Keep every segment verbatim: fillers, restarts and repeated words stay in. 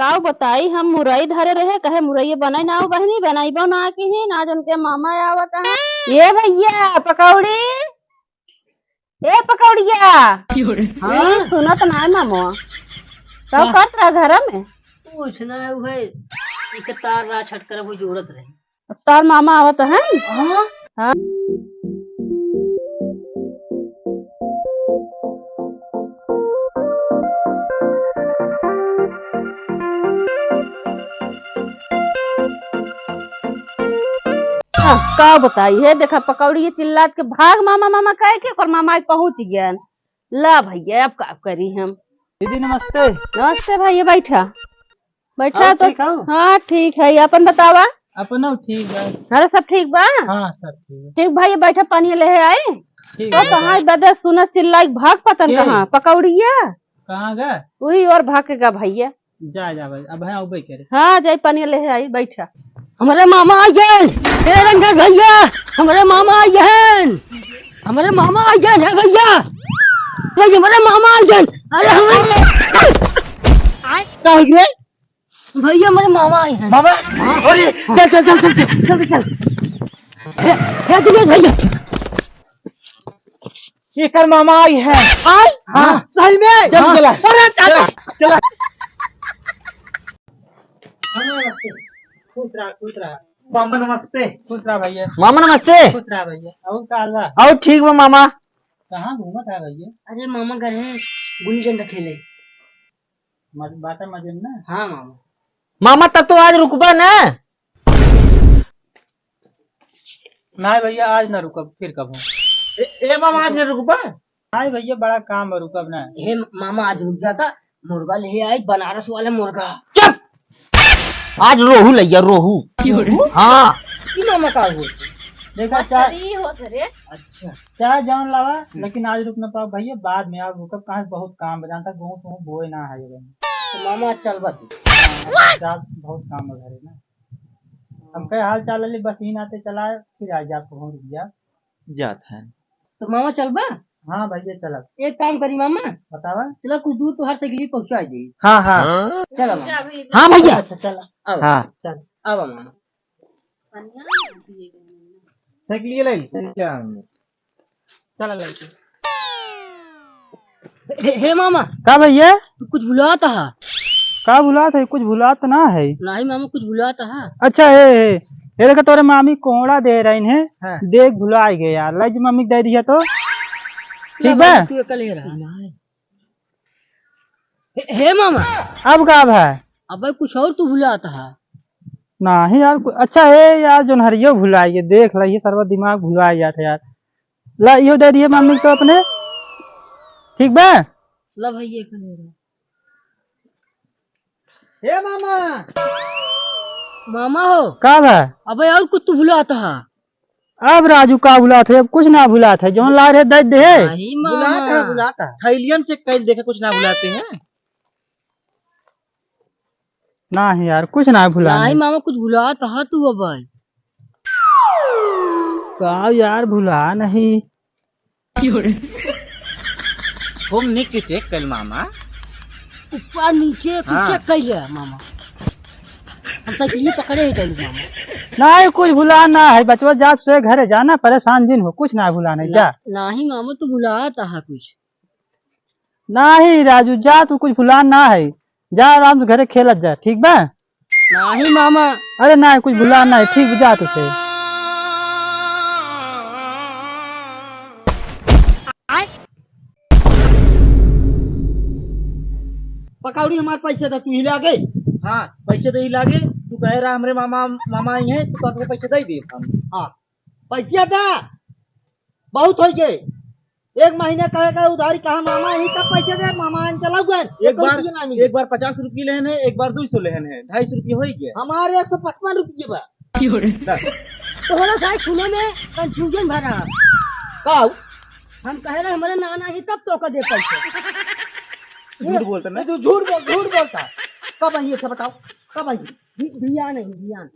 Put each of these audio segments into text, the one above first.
काउ बताई, हम मुरई धरे रहे, कहे मुरई बनाई ना हो बहिनी, बनाइबो ना किहिन, आज उनके मामा आवत हैं। ए भइया, पकौड़ी, ए पकौड़िया। हाँ? ए, सुनत ना है मामा। का का? करत रहा घर में? कुछ ना है, उहे एक तार रहा छटकर, वो जोड़त रहे। तोर मामा आवत हैं? हाँ। हाँ। हाँ, का बताई है, देखा पकौड़ी चिल्लात के भाग मामा मामा कहे के, ओकर मामा पहुँच गयन। ला भइया, अब का करी हम? दीदी नमस्ते। नमस्ते भइया, बैठा। बैठा और तो। ठीक हौ? हाँ, ठीक है। अपन बतावा। अपनो ठीक है। अरे, सब ठीक बा? हाँ, सब ठीक है। ठीक भइया, बैठा, पानी लेहे आई। ठीक तो है, कहाँ बैठा। बदे सुना चिल्लाई भाग पतन के? कहाँ? पकौड़िया? कहाँ गा? वही और भाग के गा भइया। जा, जा भाई, अब है, अउबे करे। हाँ, जाई पानी लेहे आई, बैठा। हमरे मामा आ गए, ए रंजन भइया, हमरे मामा आ गए, हमरे मामा आ गए, हे भइया, भाई, हमरे मामा आ गए। अरे, हमरे का हो गया? भइया, हमरे मामा आए हैं। मामा? अरे, चल, चल, चल, चल, चल, चल, चल। हे, हे दिनेश भइया। एकर मामा आई है। आई? हाँ। सही में? चल, हाँ। चला। अरे, चला। चला, चला। खुश रहा, खुश रहा। मामा नमस्ते। खुश रहा भइया। मामा नमस्ते। खुश रहा भइया। और का हाल बा? और ठीक बा मामा। कहाँ घूमत है भइया? अरे मामा घर है, गुल्ली डंडा खेले। मज-, बाटा मजे में ना? हाँ मामा। मामा तब तो आज रुकबा ना? नाहीं भइया, आज ना रुकब, फिर कबो। ए, ए मामा, आज ना रुकबा? नाहीं भइया, बड़ा काम बा, रुकब ना। हे मामा, आज रुक जाता, मुर्गा ले आई, बनारस वाला मुर्गा। चुप! आज रोहू लइया, रोहू। रोहू? हाँ। ई मामा का हुआ? देखा, चाहे मछली होत रे। अच्छा। चाहे जौन लावा, हम्म। लेकिन आज रुक ना पाओ भइया, बाद में आओ, रुकब कहाँ, बहुत काम बा, जानता, गेहूँ तो बोए ना है। तो मामा, चल बा तू। हाँ, जा, बहुत काम बा घरे ना। हम कहे हाल चाल ले, बस ई नाते चला, फिर आ जा, आपको हम रुक जा। जात है। तो मामा चलबा? हाँ भइया चलब। एक काम करी मामा। बतावा। चला कुछ दूर तोहार साइकिल पहुँचा दे। हाँ, हाँ। चला मामा। हाँ भइया। अच्छा, चला। आओ। हाँ। चल। आवा मामा। साइकिल ले ली। चला लड़के। हे, हे मामा। का भइया? तू कुछ भुलात हा? का भुलात है? कुछ भुलात ना है। नाहीं मामा, कुछ भुलात हा। अच्छा, हे, हे, हे देखा, तोरे मामी कोहड़ा दे रही है। हाँ। देख, भुला गए यार, लाई जी मम्मी के दे दिया तो। ठीक बा? तू एकल ही रहा। हे, हे मामा। अब का भाई? अबे कुछ और तू भुलात हा। नाहीं यार, कु-, अच्छा, हे यार, जोनहरियो भुला गए, देख ला, ये सरवा दिमाग भुला गया था यार। ला, इहो दे दिए मम्मी को अपने। ठीक बा? ला भाई, ये कने रहो। हे मामा। मामा हो। का बा? अबे और कुछ तू भुलात हा। अब राजू का भुलात है? अब कुछ ना भुलात है, जौन ला रहे दे दे। नहीं मामा। भुलात है, भुलात है। थैलियन चेक कर देखे, कुछ ना भुलाते हैं। नाहीं यार, कुछ ना भुला नहीं। मामा, कुछ भुलात हा तू अब। का यार, भुला नहीं। खूब निक के चेक कर मामा। ऊपर नीचे कुछ हाँ। चेक कर लिया मामा। हम साइकिल पकड़े ही कर मामा। नहीं, कुछ भुला ना है बचवा, जा से घरे जाना, परेशान जिन हो, कुछ ना भुला नहीं, जा। नहीं मामा, तू भुलात हा कुछ। नाहीं राजू, जा, तू कुछ भुला ना है, जा आराम से घरे खेलत जा, ठीक बा? नाहीं मामा। अरे नाहीं, कुछ भुला ना है, ठीक बा, जा तू से। पकौड़ी हमार पैसे दा, तू ही लागे। हाँ, पैसे दे ही लागे। तू कहे रहा हमरे मामा, मामा आई हैं, तो तोके पैसे दे दे हम। हाँ, पैसे दा, बहुत हो गए। एक महीने कहे का उधारी कहा मामा, यही तब पैसे दे, मामा आन चला गए। एक बार, एक बार पचास रुपये लेहन है, एक बार दो सौ लेहन है, ढाई सौ रुपये हो ही गया। हमारे एक सौ पचपन रुपये बा। क्यों रे? तोहरा सारे सुने में confusion भरा। का हो? हम कहे रहे हमारे नाना ही तब तोका दे पैसे। झूठ बोलता ना? तू झूठ बोल, झूठ बोलता। कब आई है, अच्छा बताओ, कब आई? भी-, बियान है, बियान।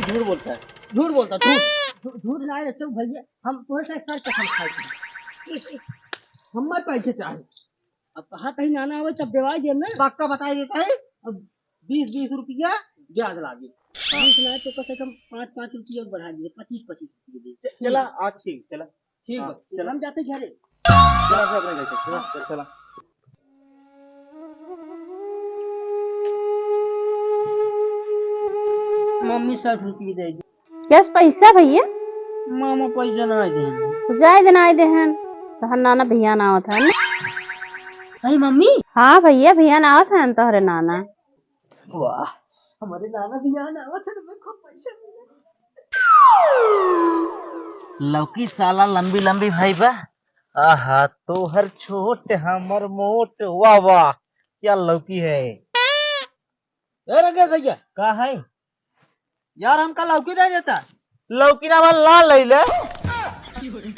झूठ बोलता है। झूठ बोलता, झूठ। झू-, झूठ ना है, अच्छा भैया, हम तोहरे साथ सर कसम खाई। हमारे पैसे चाहे। अब कहा कहीं नाना आवे, तब देवाई देम ना। पक्का बताई देता है। अब बीस बीस रुपया ब्याज लागे। हाँ। बीस ना तो कम से कम पाँच पाँच रुपया बढ़ा दिए, पच्चीस पच्चीस रुपया दे। च-, चला, आज ठीक, चला। ठीक हाँ, बा। चला। हम जाते घरे। चला, चला, चला, चला, चला। मम्मी, साठ रुपया दे दे। कैसे पैसा भैया? मामा पैसा ना दे। तो जाए दे, ना दे हन। तोहर नाना भैया ना आवत हन। सही मम्मी? हाँ भैया, भैया ना आवत हन तोहरे नाना। वाह, हमारे नाना भैया ना आवत हन, मेरे को पैसा मिले। लौकी साला लंबी लंबी भाई बा। आहा, तोहर छोट हमर मोट, वाह वाह, क्या लौकी है। ए रंगे भैया। का है? यार, हमका लौकी दे देता। लौकी ना, हमार लाल ले ले।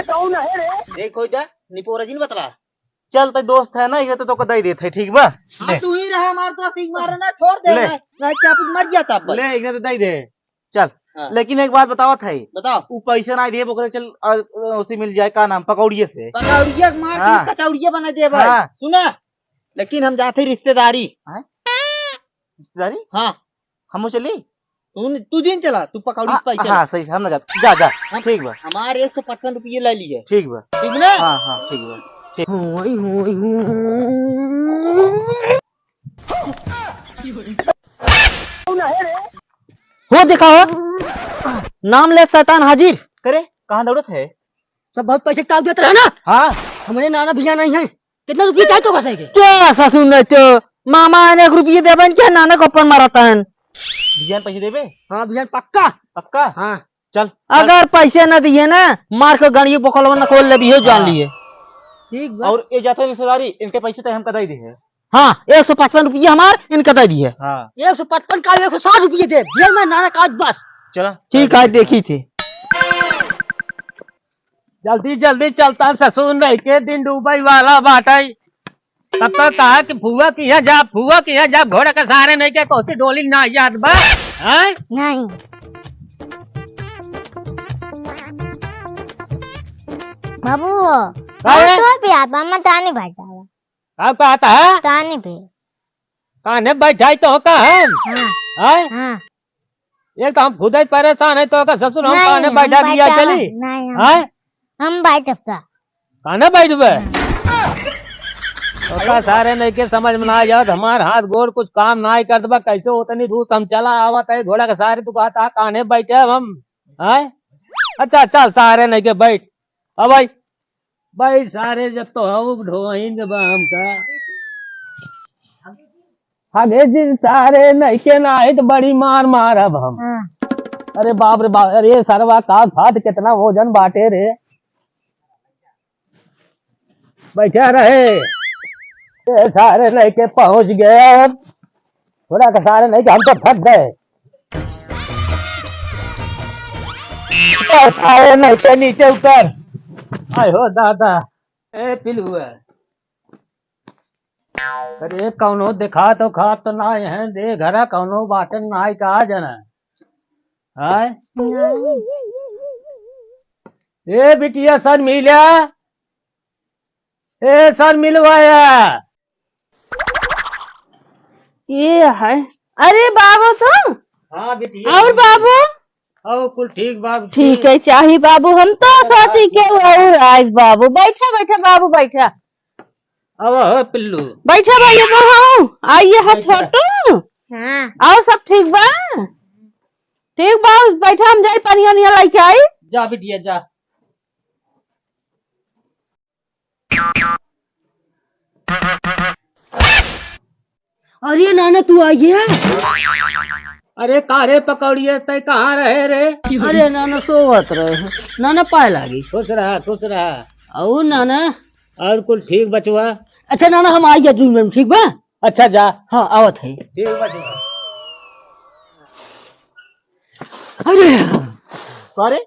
कौन है रे? देख, हो जा, निपोरा जी ने बतला। चल, ते दोस्त है ना, ये तो तोके दे देत है, ठीक बा? हाँ, ले। तू ही रहा हमार दोस्त, ठीक मारे ना, छोड़ दे ले। ना, नहीं तो आप मर जाता अब। ले, इन्हें तो दे दे। चल, हाँ। लेकिन एक बात बतावत है। बताओ। उ पैसे ना दिए, ओकरे चल, अ, अ, उसे मिल जाए, का नाम, पकौड़िए से। पकौड़िए मार के हाँ। कचौड़िए बना दे भाई। हाँ। सुना, लेकिन हम जाते रिश्तेदारी। हैं? रिश्तेदारी? हाँ। हमहू चली? तू न-, तू जिन चला, तू पकौड़ी हाँ, पैसे हाँ, ला। सही, हम ना जा, जा, जा, हम, ठीक बा। हमारे एक सौ पचपन रुपये ले लिए। ठीक बा। ठीक ना? हाँ, हाँ, ठीक बा। ठीक। होई, होई, होई। हो देखा हो, नाम ले शैतान हाजिर। करे, कहाँ दौड़त है? सब बहुत पैसे का देत रहे ना? हाँ। हमारे नाना भैया नहीं है, कितना रुपया चाहे तो बस है के? क्या ससुर नहीं तो, मामा आने एक रुपये देबन क्या, नाना को अपन मारता है। भैया पैसे देबे? हाँ भैया, पक्का। पक्का? हाँ। चल। अगर पैसे न दिए ना, मार के गाड़ी बोकलवा न खोल लेबी हो, जान हाँ। लिए। ठीक बा। और ये जाते रिश्तेदारी, इनके पैसे तो हमका दे दे है। हाँ, एक सौ पचपन रुपया हमार, इनका दे दिए। हाँ। एक सौ पचपन का एक सौ साठ रुपया दे, ये मैं नाना का बस। चला। ठीक है, देखी थे। जल्दी जल्दी चलता ससुर नहीं के दिन डूबे वाला बाटे। तब तक कहा कि फुआ किहाँ जा, फुआ किहाँ जा, घोड़ा के सहारे नहीं के कोसी डोली ना याद बा। हैं? नहीं। बाबू, अरे? और तो भी आता, मैं तानी भाई जावा। का कहत है? तानी भी। कान्हे बैठाई तो का हम? हाँ। हैं? हाँ। ये तो हम खुद ही परेशान है, तो का ससुर हम नहीं, कान्हे हम बैठा दिया बैठा चली? नहीं, हम, हैं? हम बैठब का? कान्हे बैठबे? तो का सहारे नहीं के समझ में ना आवत, हमार हाथ गोड़ कुछ काम ना ही करत बा, कैसे उतनी दूर हम चला आवत है, घोड़ा के सहारे तू कहत है, कान्हे बैठब हम? हैं? अच्छा, चल, सहारे नहीं के बैठ। अब भाई, भाई, सहारे जब तो हऊ ढोइन के बा हमका। हगे जिन सहारे नहीं के ना आई तो बड़ी मार मारब हम। हाँ। अरे बाप रे बाप, अरे सरवा का खात कितना वजन बाटे रे। बैठा रहे। ए, सहारे नहीं के पहुंच गए। थोड़ा का सहारे नहीं के हम तो फंस गए। ए, सहारे नहीं के नीचे उतर। आय हो दादा। ए पिलुआ। अरे कौनो देखा तो खा तो ना है, दे घरा कौनो बाटन ना है का जना। हाय? ए बिटिया सर मिला। ए सर मिलवाया। ये है। अरे बाबू तो? हाँ बिटिया। और बाबू? और कुल ठीक बाबू। ठीक है चाही बाबू, हम तो सोची के और आज बाबू। बैठा, बैठा बाबू, बैठा। अब हो पिल्लू। बैठा भैया, बहू। आइए है बैठा। छोटू। हाँ। और सब ठीक बा? ठीक बा, बैठा, हम जाई पानी ओनिया लेके आई। जा बिटिया जा। अरे नाना, तू आइए। अरे का रे पकौड़िया, तै कहाँ रहे रे? अरे नाना, सोवत रहे। नाना, पाए लागी। खुश रहा, खुश रहा। और नाना? और कुल ठीक बचवा? अच्छा नाना, हम आइए दो मिनट, ठीक बा? अच्छा जा। हाँ, आवत है। ठीक बचवा। अरे। अरे?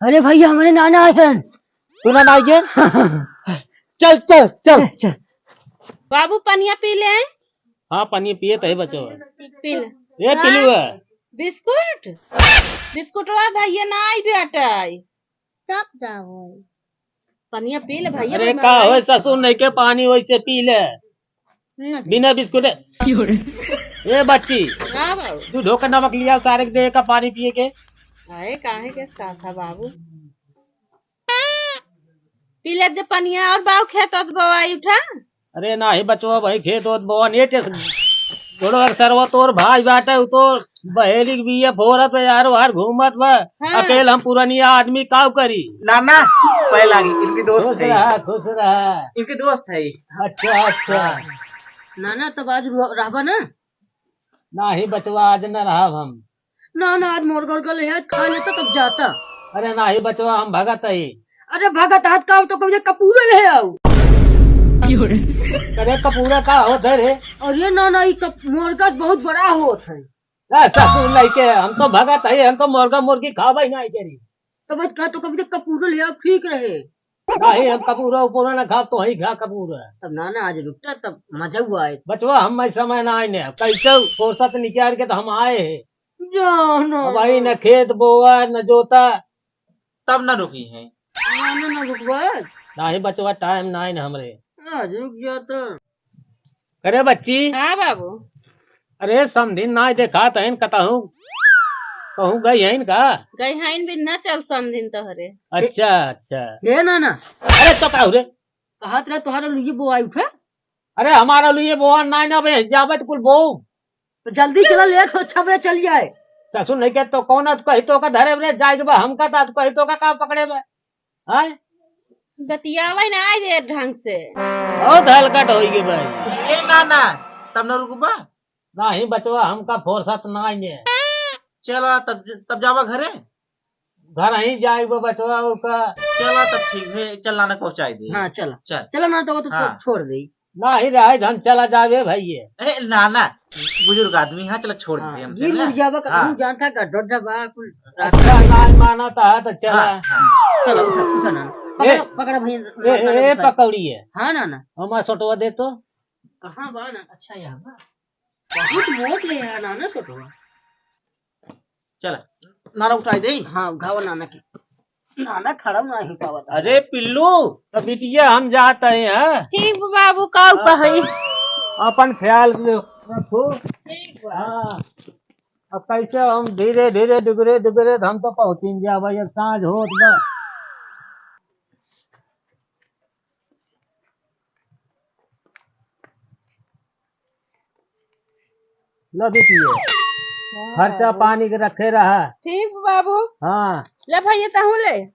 अरे भैया, हमारे नाना आए हैं। तू ना आइए। चल, चल, चल। चल, चल। बाबू, पनिया पी ले। हाँ, पनिया पिए तो है बचवा। पी ले। ए, हाँ। पिलुआ। बिस्कुट? बिस्कुटवा भैया ना आई बेटा। तब का होई? पनिया पी ले भैया, अरे, का होई, ससुर नहीं के पानी वैसे पी ले। ना। बिना बिस्कुट। क्यों रे? ए बच्ची, हाँ बाबू। तू ढोकर नमक लिया, सारे के दे का पानी पिए के। अरे काहे के साथा बाबू? पी ले जे पनिया और बाऊ खेत ओत बोआई उठा। अरे नाही बचवा भाई, खेत ओत बोआ नेटे से गोड़वा के सरवा तोर भाई बाटे, उ तो बहेली के बिया फोरत बा, यार वार घूमत बा। हाँ। अकेल हम पुरनिया आदमी काव करी? ना ना, पहला इनकी दोस्त खुश है। रहा, खुश रहा। इनकी दोस्त है। अच्छा, अच्छा। हाँ। ना ना, तब आज रह-, रहबा ना? नाही बचवा, आज न रहब हम। ना ना, आज मोर घर गले है, खा लेता तब जाता। अरे नाही बचवा, हम भगत हई। अरे भगत हाथ का तो कभी कपूरे ले आओ। अरे कपूरा का होत है रे? अरे ना ना, ई कप-, मोरगा बहुत बड़ा होत है। ए, ससुर लइके, हम तो भगत हई, हम तो मोरगा मोरगी खाबे नाही करी। तब आज का तो कभी कपूरे ले आओ, ठीक रहे। नाही, हम कपूरा उपूरा ना खाब, तो ही खा कपूरा। तब ना ना, आज रुकता, तब मजा हुआ है। बचवा, हम समय ना आए ने, कैसे फुर्सत निकाल के तो हम आए हैं। जाना। अब आई न खेत बोआ, न जोता। तब न रुकी है। ना, ना, ना रुकबा। नाही बचवा, टाइम नाही न हमरे। आज रुक जाता। अरे बच्ची। हाँ बाबू। अरे समधिन नाही देखात हइन कतहूँ। कहूँ गई हइन का? गई हइन भी ना चल समधिन तोहरे। अच्छा, अच्छा। हे ना ना। अरे तो का हो रे? कहत रहे तोहरा लुइये बोआई उठे। अरे हमारा लुइये बोआ नाही ना बे, जाबे तो कुल बोऊ। तो जल्दी चला, लेट हो, छह बजे चल जाए। ससुर नहीं के तो कौन है, कही तो का धरे बे, जाए के बा, हमका तो कही तो का, का पकड़े बे? हैं? बतियावे ना आए रे ढंग से। बहुत हलकट होई गे भाई। ए ना ना, तब न रुकबा? नाही बचवा, हमका फुर्सत नाही है। चला तब, तब जावा घरे। घर ही जाए वो बचवा ओका। चला तब ठीक है, चल नाना पहुँचाई दे। हाँ, चला। चल। चला ना तो वो तो हाँ। छोड़ दे। नाही रहे, हम चला जावे भैये। ए, ना, ना, बुजुर्ग आदमी है, चला छोड़ हाँ, दे हम गिर चला। उड़ जाबा का, हाँ। तू जानता का, डोडा बा, कुल अच्छा, नाही मानत है तो चला। हाँ, हाँ। चला, उठा, उठा ना। पकड़ा, ए, पकड़ा भैया, ए, ना, ना, ए, उठा। पकौड़ी है। हाँ, ना, ना। हमारा सोटवा दे तो। कहाँ बा ना? अच्छा, यहाँ बा। बहुत मोट ले है ना, ना, सोटवा। चला, नाना उठाई दे। हाँ, उठावा नाना के। नाना खड़ा नाही पावत। अरे पिल्लू, तो बिटिया हम जात हैं, हाँ? ठीक बा बाबू, का हाँ। कही? अपन ख्याल से रखो। ठीक बा। हाँ, अब कैसे हम धीरे धीरे डुगरे डुगरे हम तो पहुँचिन जाबे, अब साँझ होत बा। लो बिटिया, हाँ, खर्चा बाबू। पानी के रखे रहा। ठीक बाबू। हाँ। ले भैया, तहूँ ले।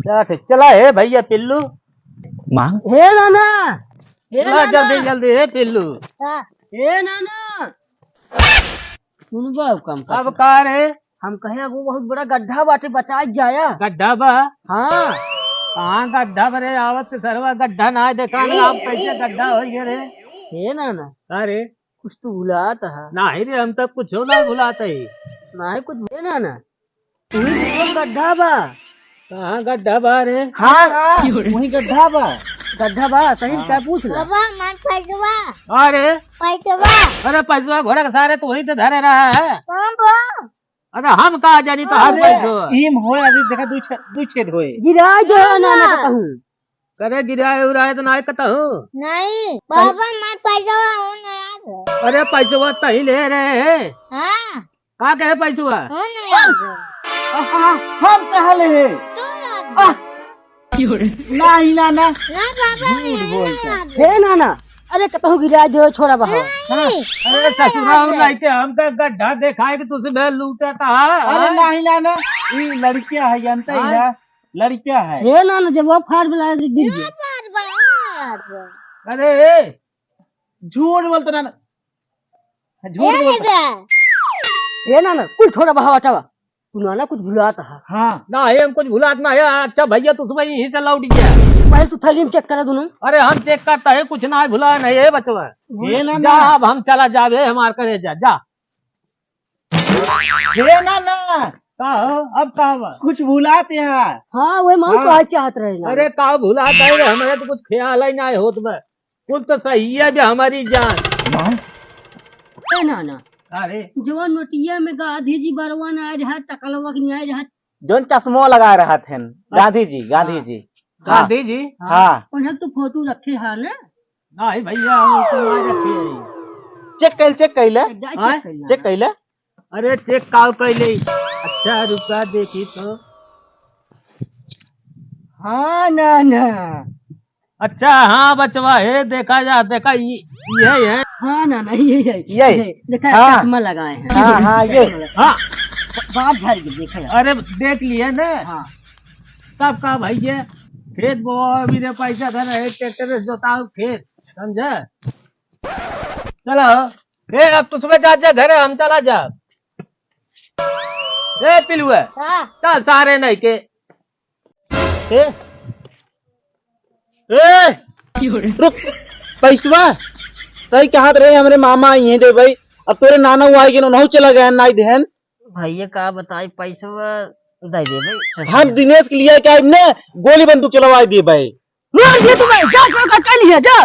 चला ठीक, चला हे भैया पिल्लू। मांग। हे नाना, हे चला नाना। जल्दी, जल्दी, हे पिल्लू। हाँ। हे नाना। सुनबा, काम कर। अब का रे? हम कहे, वो बहुत बड़ा गड्ढा बाटे, बचाए जाया। गड्ढा बा? हाँ। कहाँ गड्ढा बा रे? आवत के सरवा गड्ढा ना देखा ना, आप कैसे गड्ढा होइ गए रे? हे नाना। का रे? कुछ तो भुलात है। नाही रे, हम तो कुछ ना भुलात है। नाही कुछ, हे नाना। वही गड्ढा बा। कहाँ गड्ढा बा रे? हाँ, हाँ, वही गड्ढा बा। गड्ढा बा, सही हाँ। का पूछ ला। बाबा, हमार पैसवा। अरे। पैसवा। अरे पैसवा घोड़ा के सारे तो वही तो धरे रहा है। कौन बा? अरे हम का जानी तो हम अरे, पैसवा। ईम होए, अभी देखा दू छे-, दू छेद होए। गिरा जो है ना, ना हाँ। कहूँ। करे गिराए उराए तो नाही कतहूँ। नहीं, सही। बाबा, मैं पैसा हूँ ना यार। अरे, पैसवा तही ले रहे हैं। हाँ। का कहे पैसवा? हूँ ना यार। हाँ, हम कहाँ ले हैं? तू यार। आह। नाही, ना, ना। ना बाबा, झूठ बोलता। हे नाना, अरे कतहूँ गिरा दे, छोड़ा बहाव। नहीं। हाँ, अरे ससुरा, हम लाइके हमका गड्ढा देखाए कि तुझसे मैं लूटा था। अरे हाँ। नाही, ना, ना। ई लड़किया है, जानता ही हाँ। ना। लड़किया है। हे नाना, जब वो फाड़ बला के गिर गया। फाड़ बा, फाड़ बा। अरे, ए। झूठ बोलता ना। झूठ ए बोलता। दादा। हे नाना, कुछ छोड़ा बहाव, हटावा। तू नाना कुछ भुलात है। हाँ। नाही, हम कुछ भुलात नाही है। अच्छा भैया, तू सुबह यहीं से लौट गया। पहले तू थैली में चेक करा दोनों। अरे हम चेक करता है, कुछ नाही भुला नाही है बचवा। हे नाना। जा, अब हम चला जाबे, हमार करे जा, जा। हे नाना। का हो? अब का हुआ? कुछ भुलात है। हाँ, वही माँ हाँ। कहा चाहत रहे ना। अरे का भुलात है रे, हमारे तो कुछ ख्याल ही नाही होत बा। कुल तो सही है बे हमारी जान। हाँ? ए नाना। अरे। जवन नोटिया में गांधी जी बरवन आए रहा, टकलवा के नहीं आए रहा। जौन चश्मो लगाए रहत हैं, हाँ। गांधी जी, गांधी हाँ। जी। हाँ। गांधी जी। हाँ। उन्हें तू फोटो रखे है ना? नहीं भैया, हम तो ना रखे हैं। चेक कर, चेक कर ले। जा, चेक हाँ? कर ले। चेक कर ले। अरे चेक काव कर ले। अच्छा रुका देखी तो। हाँ ना ना। अच्छा हाँ बचवा है, देखा जा, देखा ये, ये है। हाँ ना ना, ये है। ये? ये, देखा हाँ। चश्मा लगाए हैं। हाँ, हाँ, ये। चश्मा लगा-, हाँ। बात झाड़ के देखा यार। अरे देख लिए ना। हाँ। तब का भाई ये खेत बोआ भी रे, पैसा धर है, ट्रैक्टर से जोताओ खेत, समझे? चलो, ए, अब तुसबे जा, जा घर, हम चला जा। ए, पिलुआ, हाँ। चल सारे नहीं के। ए, ए, रुक, पैसवा, तई कहत रहे हमरे मामा आई हैं दे भाई, अब तोरे नाना हुआ आए के उन्हों चला गया नाई देहन। भैया का बताई, पैसवा दे दे भाई। हम दिनेश के लिए क्या इमने गोली बंदूक चलवाई दे भाई। मार दिया तू भाई, जा, जा, जा, चल लिया, जा।